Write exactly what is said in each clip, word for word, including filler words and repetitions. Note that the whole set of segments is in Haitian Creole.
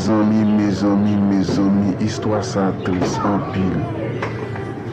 Mezanmi, mezanmi, mezanmi, istwa sa tris anpil.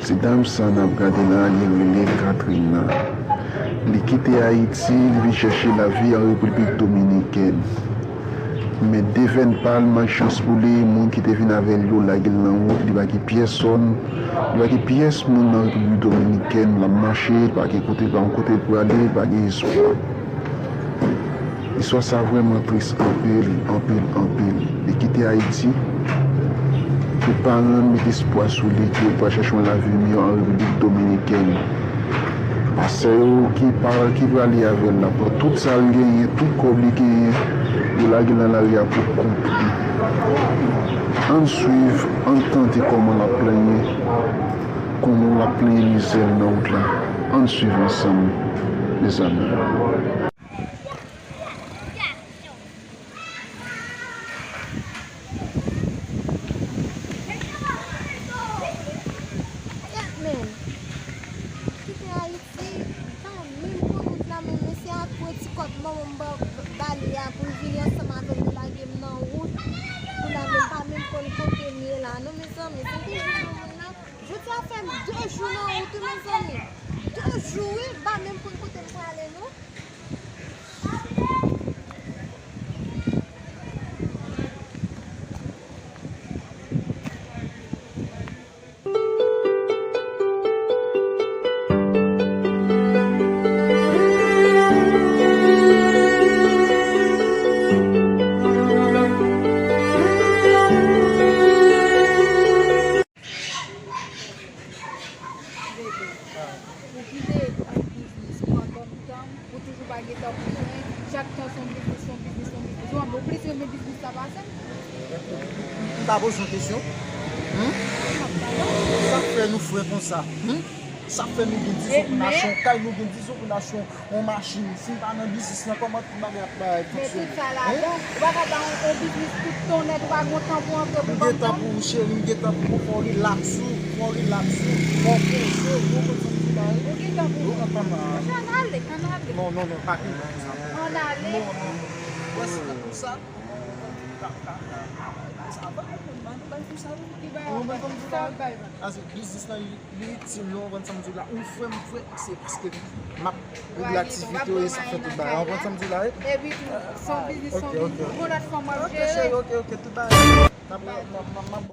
Se dam sa n ap gade la, li rele Katrina. Li kite Ayiti, li vin chèche lavi an Repiblik Dominikèn. Men devèn pa l, malchans pou li, moun ki te vin avè l yo lage l nan wout, li pa gen pyès sòn, li pa gen pyès moun nan Repiblik Dominikèn, l ap mache, li pa gen kote, li pa gen kote l prale, li pa gen espwa. Istwa sa vrèman tris anpil, anpil, anpil. Li kite Ayiti, tout paran l met espwa sou li ke l pral chèche yon lavi miyò an Repiblik Dominikèn. Pastè yo ki pa, ki prale avè l la, pran tout sa l genyen, tout kòb li genyen, yo lage l nan lari a pou kont li. Ann swiv, ann tande kòman l ap plenyen, kòman l ap plenyen mizè l nan wout la. Ann swiv ansanm, mezanmi. Gad men, kite Ayiti, m pa menm konn wout la menm, men se akoz ti kòb manman m ba, ba li a pou l vini ansanm avè m, li lage m nan wout. Kounye a menm pa menm konn kote m ye la non, mezanmi, se ki jan moun nan. Jodi a fè m de jou nan wout wi, mezanmi. De jou wi, m pa menm konn kote m prale non. Ou kite yon biznis pandan tan, ou toujou pa gen tan pou mwen. Chak tan se yon biznis, se yon biznis, se yon biznis. Ou wè, ou plis renmen biznis la pase m. M ta poze yon kesyon. Hmm? M ap tande w. Sa k fè nou frè konsa? Hmm? Sa k fè nou gen dizon pou n achte yon kay, nou gen dizon pou n achte yon yon machin, si n pa nan biznis lan, kòman tout bagay ap bay fonksyone? Men tout sa ladan, ou pa ka ba yon, yon biznis tout tonnè, ou pa gon tan pou antre pou bann tan. M gen tan pou ou, cheri, m gen tan pou ou, fò w relax ou, fò w relax ou, fò w poze w, ou konprann sa m di la wi. Ou gen tan pou ou. Ou antann la. Ann ale, ann ale. Non, non, non, pa gen tan pou sa. Ann ale. Non, non. Wè si nan kou sa, ka, ka, ka, sa pa yon ban, ban kou sa wi. Ki bay ou ban? Sa bay ban? Ase biznis lan li Li itil nou, ou konprann sa m di w la. Ou frè m frè, se paske m ap regle aktivite yo, e sa fè tout bagay. Ou konprann sa m di w la, wi? Epi tou, se yon biznis, se yon biznis. Yon lòt fwa m ap jere. Ok, cheri, ok, ok, tout bagay. M ap, m ap, m ap, m ap.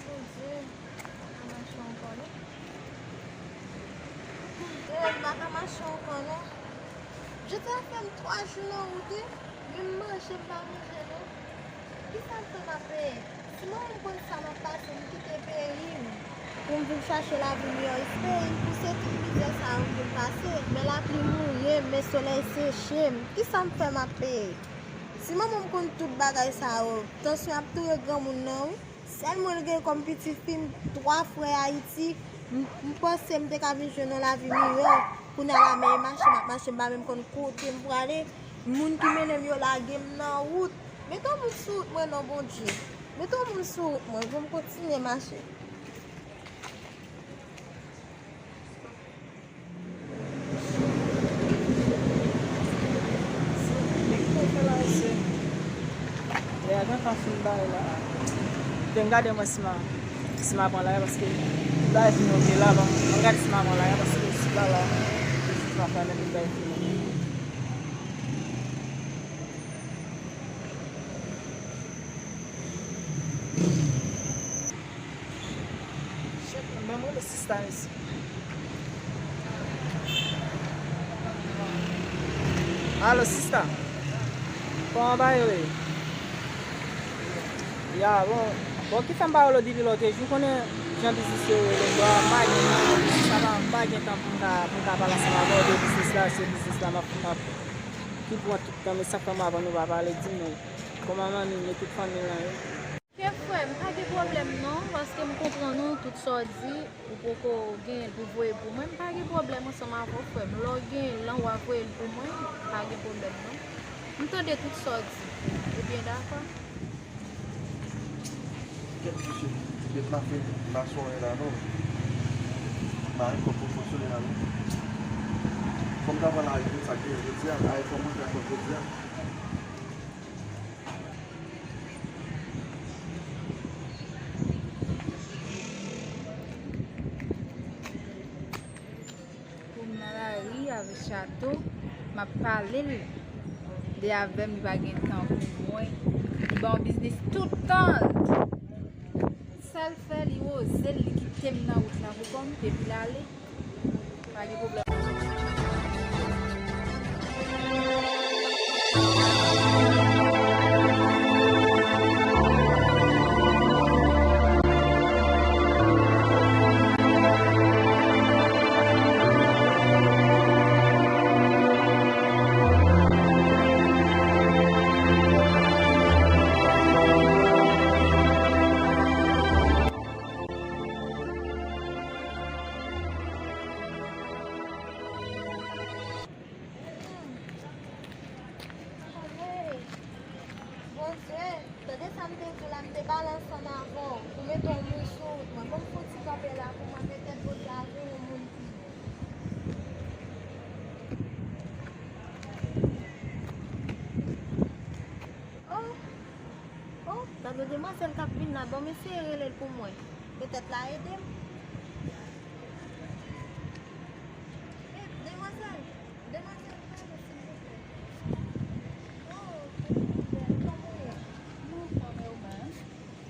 Bondye, m pa ka mache ankò non. Oh, m pa ka mache ankò non. Jodi a fè m twa jou nan wout wi. Menm manje m pa manje non. Kisa m fè m ap peye? Si manman m konn sa m ap pase, m kite peyi m pou m vin chache lavi miyò. Espere m pouse tout mizè sa yo m vin pase. Men lapli mouye m, men solèy seche m. Kisa m fè m ap peye? Si manman m konn tout bagay sa yo, tansyon ap touye granmoun nan wi. Sèl mwen l gen kòm pitit fi m, twa frè Ayiti, M, m panse m te ka vin jwenn yon lavi miyò. Kounye a la, men e mache m ap mache, m pa menm konn kote m prale. Moun ki mennen m yo lage m nan wout. Mete yon moun sou wout mwen non, Bondye. Mete yon moun sou wout mwen, pou m kontinye mache. Lè a gentan fin bay la. Te m gade mwen si m a, si m a pran lari paske bay fin ok la, ban m gade si m a pran lari paske sou la la, jis la fè anèk bay fin. Shit, ban m rele sista isi. Alo, sista. Kòman bagay yo ye? Ya, bon, bon, ki fè m pa rele w depi lòt jou, konnen jan biznis yo rele, bro, m pa gen tan, biznis la pa, m pa gen tan pou m ka, pou m ka pale ansanm avè w de biznis la, se biznis la m ap, m ap, ki pran tout tan, men sa fè m avan nou pa pale, di m non. Kòman manmi m ye, tout fanmi lan ye? Ke frè m, pa gen pwoblèm non, paske m konprann ou, tout sa w di, ou poko gen l pou voye pou mwen, m pa gen pwoblèm ansanm avè w, frè m. Lè w gen l lan, w a voye l pou mwen, pa gen pwoblèm non. M tande tout sa w di, ou byen dakò? Kèt mesye, bèt la fè mason la non. M pa gen kòb pou fonksyone la non. Fò m ta pran lari tout sa k genyen jodi a, lari fò m rantre ak kòb jodi a. Pou m nan lari avèk chato, m ap pale l. Li avè m, li pa gen tan pou mwen. Li ban m biznis tout tan l. Sa l fè, li oze l, li kite m nan wout la pou kò m, epi l ale. Pa gen pwoblèm. Bondye, tande sa m te di w la, m te pale ansanm avè w pou mete yon moun sou wout mwen. Ban m fouti kanpe la pou mwen, petèt Bondye a voye yon moun ki bon. Oh, oh, gade yon demwazèl k ap vin la, ban m eseye rele l pou mwen. Petèt l a ede m. Eh, demwazèl, demwazèl, pale, silvouplè. Oh, kòman w ye? Mwen anfòm, e ou menm?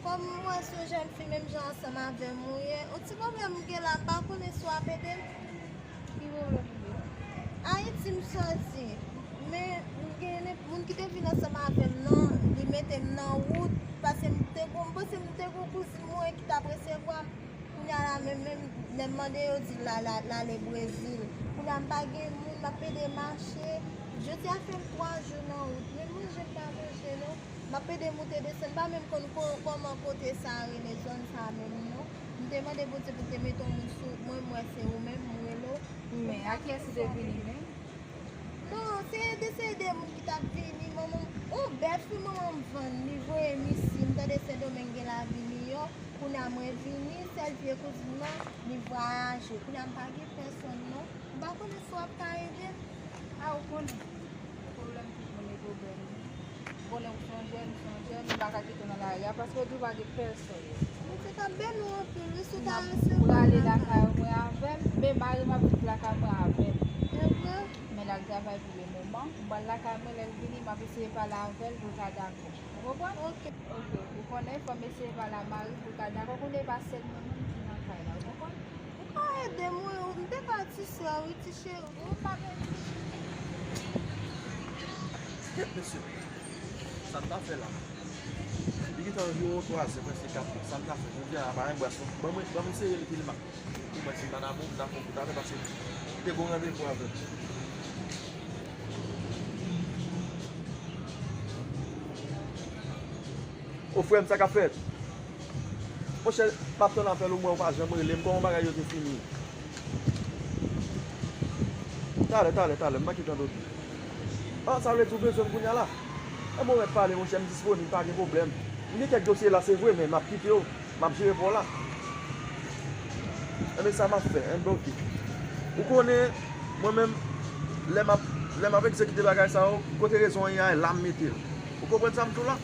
Kòm m wè se yon jèn fi menm jan ansanm avè m ou ye, yon ti pwoblèm m gen la, m pa konnen si w ap ede m. Ki pwoblèm ou gen? Ayiti m sòti, men m gen moun ki te vin ansanm avè m nan, li mete m nan wout, paske m te gon, m panse m te gon kouzin mwen ki t ap resevwa m. Kounye a la, menm, menm lè m mande yo di l la, la, l ale Brezil. Kounye a m pa gen moun, m ap pede mache. Jodi a fè m twa jou nan wout, menm manje m pa manje non. M ap pede moute desann, m pa menm konn ko-, kòman kote sa a rele, zòn sa a menm non. M te mande Bondye pou l te mete yon moun sou wout mwen, m wè se ou menm, m rele w. Men, a kiyès ou te vini menm? Non, se de, se de moun ki t ap vini, manman m, yon bèf wi manman m vann, li voye m isi, m tande Sendomeng gen lavi miyò, kounye a mwen vini, sèl vye kouzin nan, li vwayaje, kounye a m pa gen pèsonn non, m pa konnen si w ap ka ede m. A, ou konnen, pwoblèm tout moun e pwoblèm li. Bon, lè ou se yon jèn, ou se yon jèn, ou pa ka kite w nan lari a, paske ou di w pa gen pèsonn. Bondye t ap beni w anpil wi, si w ta resevwa m lakay ou. M ap prale lakay mwen avè m, men mari m ap viv lakay mwen avè m. E vre? Men l al travay pou le moman. M pral lakay mwen, lè l vini, m ap eseye pale avè l pou l ka dakò. Ou konprann? Ok. Ok, ou konnen, fò m eseye pale a mari m pou l ka dakò. Kounye a e pa sèl mwen menm ki nan kay la, ou konprann? Ou ka ede m wi, m te ka ti sè wi, ti cheri. Ou pa gen ti cheri. Kèt mesye, sa m ta fè la? Li gentan anviwon twa zè, prèske kat è. Sa m ta fè? Jodi a pa gen bras non. Ban mwen, ban m eseye rele Telemaque. Pou mwen si m pa dakò, m dakò pou ta fè, paske m te gon randevou avè l. O frè m, sa k ap fèt? Monchè, m ap tann apèl ou, mwen ou pa janm rele m, kòman bagay yo te fini? Talè, talè, talè, m manke tande w. Ah, sa vle di ou bezwen m kounye a la? Enben ou mèt pale, monchè, m disponib, pa gen pwoblèm. M gen kèk dosye la, se vre, men m ap kite w, m ap jere pou w la. Enben sa m ap fè, enben oke. Ou konnen, mwen menm, lè m ap, lè m ap egzekite bagay sa yo, kote rezon an ye a, la m mete l. Ou konprann sa m di w la?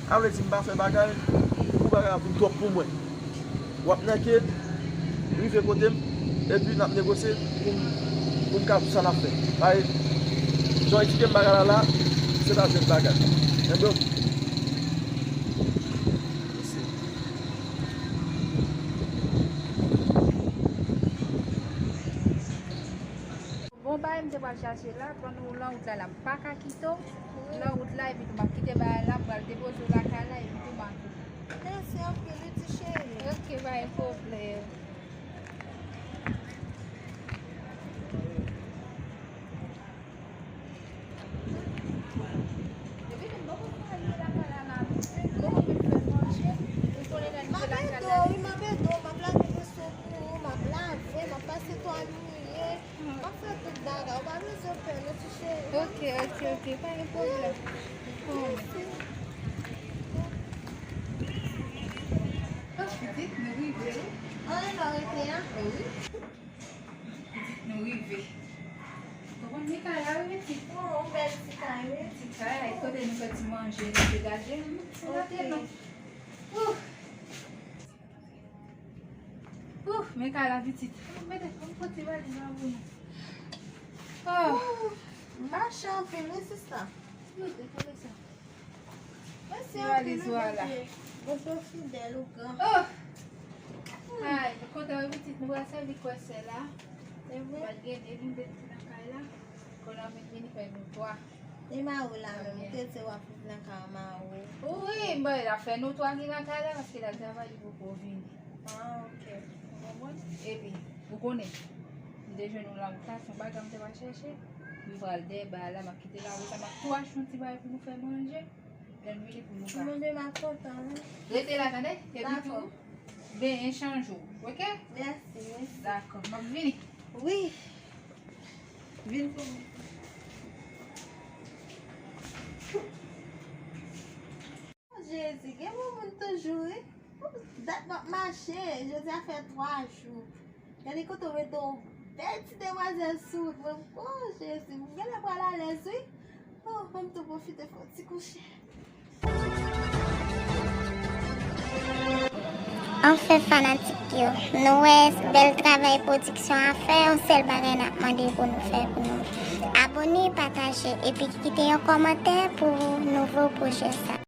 Sa vle di m pa fè bagay pou bagay ap vin twòp pou mwen. W ap nèke, rive kote m, epi n ap negosye pou m, pou m ka di sa n ap fè. Paske, jan w eksplike m bagay la la, se pa jwèt bagay. Enben oke. Mèsi. Bon, bagay m te pral chache la, pandan w nan wout la, la, m pa ka kite w nan wout la, epi tou m ap kite bagay la, m pral depoze w lakay la, epi tou m ap vini. Mèsi anpil, wi, ti cheri. Ok, pa gen pwoblèm. Epi tou m poko fin rive lakay la, la, m poko fin fè manje, ou konnen lè m rive lakay la. M ap ede w, wi, m ap ede w, m ap lave veso pou ou, m ap lave, m ap pase twal mouye. M ap fè tout bagay, ou pa bezwen pè non, ti cheri. Ok, ok, ok, pa gen pwoblèm. Mèsi. Oh, pitit, nou rive, wi. An, e la w rete a? Wi. Pitit, nou rive. Ou konn men kay la, wi, pitit? Oh, yon bèl ti kay, wi. Ti kay, kote nou fè ti manje, nou degaje, nou. Ok. Ou. Ouf, men kay la pitit. Mete, ann pran ti valiz la pou nou. Oh. Ouf, m mache anpil, wi, sista. Mete, kole sa. Mèsi anpil, wi, Bondye. Bondye fidèl, ou gran. Oh. Ay, nou kontan, wi, pitit. Nou pral sèvi kwèsè la. Se vre? Pral gen de nou de pitit nan kay la. Kounye a, vin vini fè nou twa. E mari w la menm, ou te di w ap viv nan kay mari w? Wi, m bay la fè nou twa ki nan kay la, paske l al travay, li poko vini. Ah, ok. Ou konprann? Epi, ou konnen, m te jwenn ou la, ou ta se yon bagay m te pral chèche. M pral dèyè bagay la, m ap kite la, ou sa m ap tou achte yon ti bagay pou nou fè manje. Lè n vini pou nou ka. Mwen menm m ap kontan, wi. Rete la, tande? Epi tou, benyen chanje w, ok? Mèsi, mèsi. Dakò, m ap vini. Wi. Vin pou mwen. Jezi, gen bon moun toujou, wi. Dat m ap mache, jodi a fè twa jou. Gade kote w mete yon bèl ti demwazèl sou wout mwen. Oh, Jezi, m genlè pral alèz, wi. Oh, ban m tou pwofite fè yon ti kouche. Anfen, fanatik yo, nou wè bèl travay pwodiksyon a fè, yon sèl bagay n ap mande pou nou fè pou nou abòne, pataje, epi kite yon kòmantè pou nouvo pwojè sa.